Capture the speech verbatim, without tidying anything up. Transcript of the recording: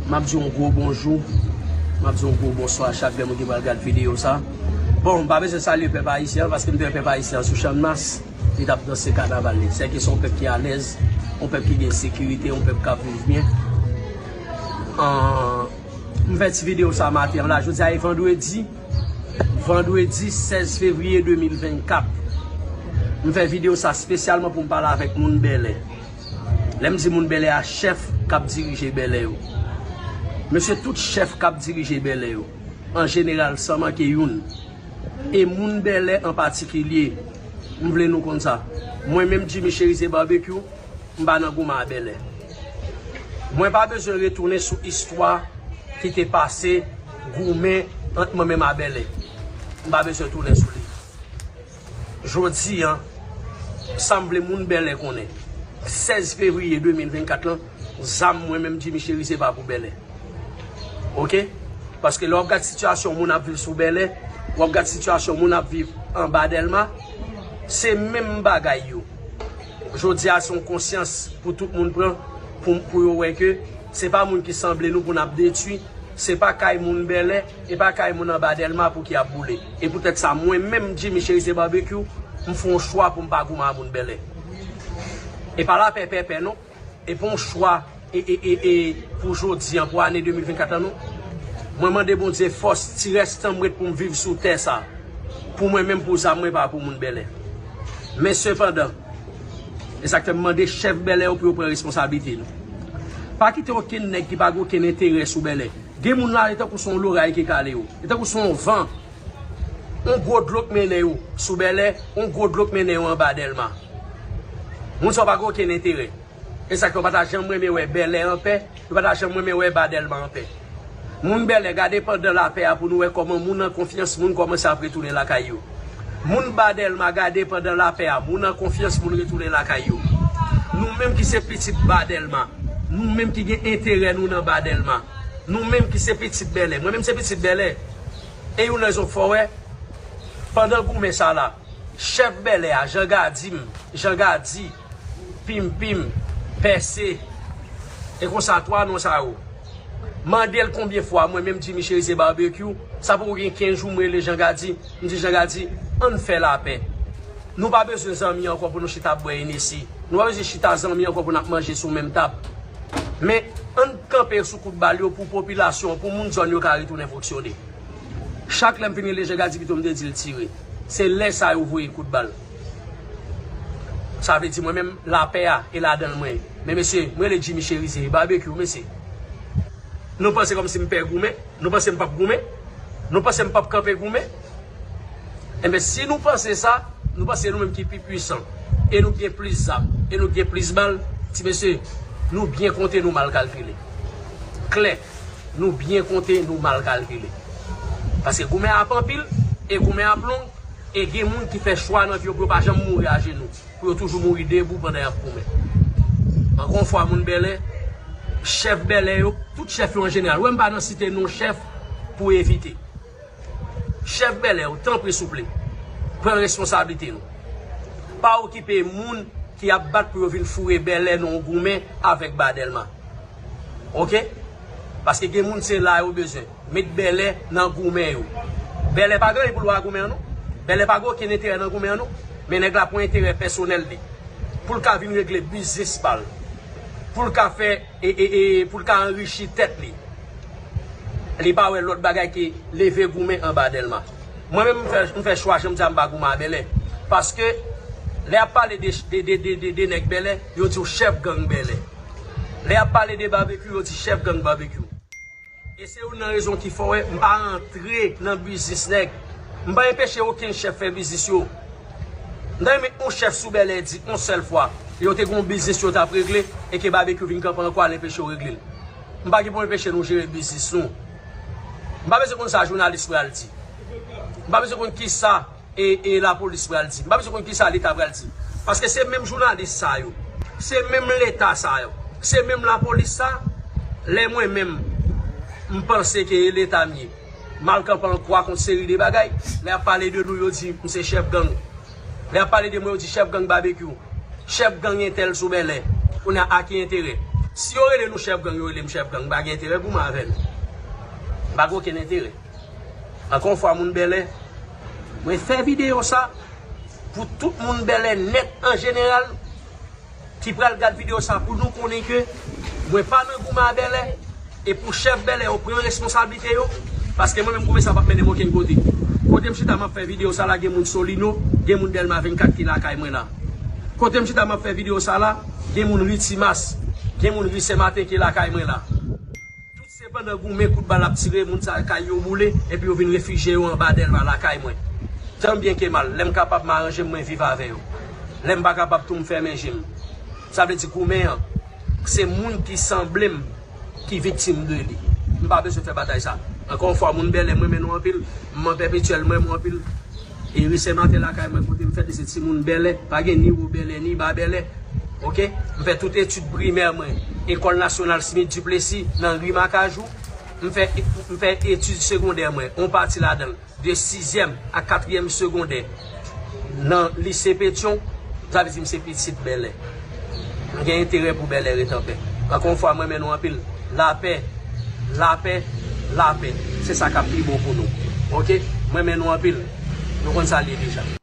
M ap di yon gwo bonjou, m ap di yon gwo bonswa a chak grenn moun ki pral gad videyo sa. Bon, m pa bezwen salye pèp ayisyen an, paske m te wè pèp ayisyen an sou Channmas, li t ap danse kanaval li. Sèke se yon pèp ki alèz, yon pèp ki gen sekirite, yon pèp k ap viv byen. An, m fè ti videyo sa maten an la, jodi a e vandredi, vandredi sèz fevriye de mil vennkat. M fè videyo sa espesyalman pou m pale avèk moun Bèlè. Lè m di moun Bèlè a, chèf k ap dirije Bèlè yo. Mesye, tout chèf k ap dirije Bèlè yo, an jeneral, san manke youn, e moun Bèlè an patikilye, m vle nou konn sa. Mwen menm, Jimmy Chérizier Barbecue, m pa nan goumen a Bèlè. Mwen pa bezwen retounen sou istwa ki te pase, goumen ant mwen menm a Bèlè. M pa bezwen tounen sou li. Jodi a, sa m vle moun Bèlè konnen, sèz fevriye de mil vennkat lan, zam mwen menm Jimmy Chérizier pa pou Bèlè. Oke? Paske lè w ap gad sitiyasyon moun ap viv sou Bèlè, w ap gad sitiyasyon moun ap viv anba Dèlma, se menm bagay yo. Jodi a, se yon konsyans pou tout moun pran, pou, pou yo wè ke se pa moun ki sanble nou pou n ap detwi, se pa kay moun Bèlè, e pa kay moun anba Dèlma pou ki ap boule. E poutèt sa, mwen menm, Jimmy Chérizier Barbecue, m fè yon chwa pou m pa goumen a moun Bèlè. E pa lapè pèpè non, e pa yon chwa e, e, e, e pou jodi a, pou ane de mil vennkat lan non. Mwen mande Bondye fòs, ti rès tan m ret pou m viv sou tè sa, pou mwen menm, pou zam mwen, pa pou moun Bèlè. Men sepandan, e sa k fè m mande chèf Bèlè yo pou yo pran responsablite nou. Pa kite okenn nèg ki pa gen okenn enterè sou Bèlè. Gen moun la, e tankou se yon loray ki kale yo. E tankou se yon van. Yon gwo dlo k mennen yo sou Bèlè, yon gwo dlo k mennen yo anba Dèlma. Moun sa yo pa gen okenn enterè. E sa k fè yo pa ta janm renmen wè Bèlè anpè, yo pa ta janm renmen wè ba Dèlma anpè. Moun Bèlè, gade pandan lapè a pou nou wè kòman moun an konfyans moun kòmanse ap retounen lakay yo. Moun ba Dèlma, gade pandan lapè a, moun an konfyans moun retounen lakay yo. Nou menm ki se pitit ba Dèlma, nou menm ki gen enterè nou nan ba Dèlma, nou menm ki se pitit Bèlè, mwen menm se pitit Bèlè. E youn nan rezon k fè w wè, pandan goumen sa la, chèf Bèlè a, Jan Gadi m, Jan Gadi, Pim Pim, Pèse, e konsa twa non sa yo. Mande l konbyen fwa, mwen menm Jimmy Chérizier Barbecue, sa poko gen kenz jou m rele Jan Gadi, m di Jan Gadi, ann fè lapè. Nou pa bezwen zanmi ankò pou nou chita ap bwè Enesi. Nou pa bezwen chita zanmi ankò pou n ap manje sou menm tab. Men, ann kanpe sou kout bal yo pou popilasyon an, pou moun zòn yo ka retounen fonksyone. Chak lè m fin rele Jan Gadi pito m te di l tire. Se lè sa yo voye kout bal. Sa vle di mwen menm, lapè a e ladan l mwen ye. Men mesye, mwen rele Jimmy Chérizier Barbecue, mesye. Nou panse kòmsi m pè goumen? Nou panse m p ap goumen? Nou panse m p ap kanpe goumen? Enben, si nou panse sa, nou panse nou menm ki pi pwisan, e nou gen plis zam, e nou gen plis bal, ti mesye, nou byen konte, nou mal kalkile. Klè, nou byen konte, nou mal kalkile. Paske goumen ap anpil, e goumen ap long, e gen moun ki fè chwa nan vi yo pou yo pa janm mouri ajenou, pou yo toujou mouri debou pandan y ap goumen. Ankò yon fwa, moun Bèlè, chèf Bèlè yo, tout chèf yo an jeneral, wè m pa nan site non chèf pou evite. Chèf Bèlè yo, tanpri souple, pran responsablite nou. Pa okipe moun ki ap bat pou yo vin foure Bèlè nan yon goumen avèk ba Dèlma. Oke? Paske gen moun se la yo bezwen. Met Bèlè nan goumen yo. Bèlè pa gen anyen pou l wè a goumen an non. Bèlè pa gen okenn enterè nan goumen an non. Men nèg la pran enterè pèsonèl li. Pou l ka vin regle biznis pa l. Pou l ka fè, e, e, e, pou l ka anrichi tèt li. Li pa wè lòt bagay ke leve goumen anba Dèlma. Mwen menm, m fè, m fè chwa, jan m di a, m pa goumen a Bèlè. Paske, lè y ap pale de, de, de, de, de, de nèg Bèlè, yo di w chèf gang Bèlè. Lè y ap pale de Barbecue, yo di chèf gang Barbecue. E se youn nan rezon ki fè w wè m pa rantre nan biznis nèg. M pa enpeche okenn chèf fè biznis yo. M ta renmen yon chèf sou Bèlè di yon sèl fwa, yo te gen yon biznis yo t ap regle e ke Barbecue vin kanpe ankò al enpeche yo regle l. M pa gen pou m enpeche nou jere biznis nou. M pa bezwen konn sa jounalis pral di. M pa bezwen konn kisa e, e lapolis pral di. M pa bezwen konn kisa Leta pral di. Paske se menm jounalis sa yo, se menm Leta sa yo, se menm lapolis sa, lè mwen menm, m panse ke e Leta m ye, m al kanpe an kwa kont seri de bagay, lè y ap pale de nou, yo di m se chèf gang. Lè y ap pale de mwen, yo di chèf gang Barbecue, chèf gang entèl sou Bèlè. Kounye a, a ki enterè? Si yo rele nou chèf gang, yo rele m chèf gang, m pa gen enterè pou mwen avè nou. M pa gen okenn enterè. Ankò yon fwa, moun Bèlè, mwen fè videyo sa pou tout moun Bèlè nèt an jeneral ki pral gad videyo sa pou nou konnen ke mwen pa nan goumen a Bèlè e pou chèf Bèlè yo pran responsablite yo. Paske mwen menm goumen sa p ap mennen m okenn kote. Kote m chita m ap fè videyo sa la, gen moun Solino, gen moun Dèlma vennkat ki lakay mwen la. Kote m chita m ap fè videyo sa la, gen moun Ri Timas, gen moun Ri Senmaten ki lakay mwen la. Tout se pandan goumen kout bal ap tire, moun sa kay yo boule, epi yo vin refijye yo anba Dèlma lakay mwen. Tanbyen ke mal, lè m kapab m aranje m, mwen viv avè yo. Lè m pa kapab tou, m fèmen je m. Sa vle di goumen an, se moun ki sanble m ki viktim de li. M pa bezwen fè batay sa. Ankò yon fwa, moun Bèlè, m renmen nou anpil. Manman Pèpetyèl, m renmen w anpil. E Ri Senmaten lakay mwen kote m fèt, se timoun Bèlè. Pa gen ni wo Bèlè, ni ba Bèlè. Oke? M fè tout etid primè mwen Ecole Nationale Smith Duplessis nan Ri Makajou. M fè, m fè etid segondè mwen, yon pati ladan l, de sizyèm a katriyèm segondè nan Lise Petyon. Sa vle di m se pitit Bèlè. M gen enterè pou Bèlè ret anpè. Ankò yon fwa, m renmen nou anpil. Lapè, lapè, lapè. Se sa k ap pi bon pou nou. Oke? M renmen nou anpil. Nou konn sa l ye deja.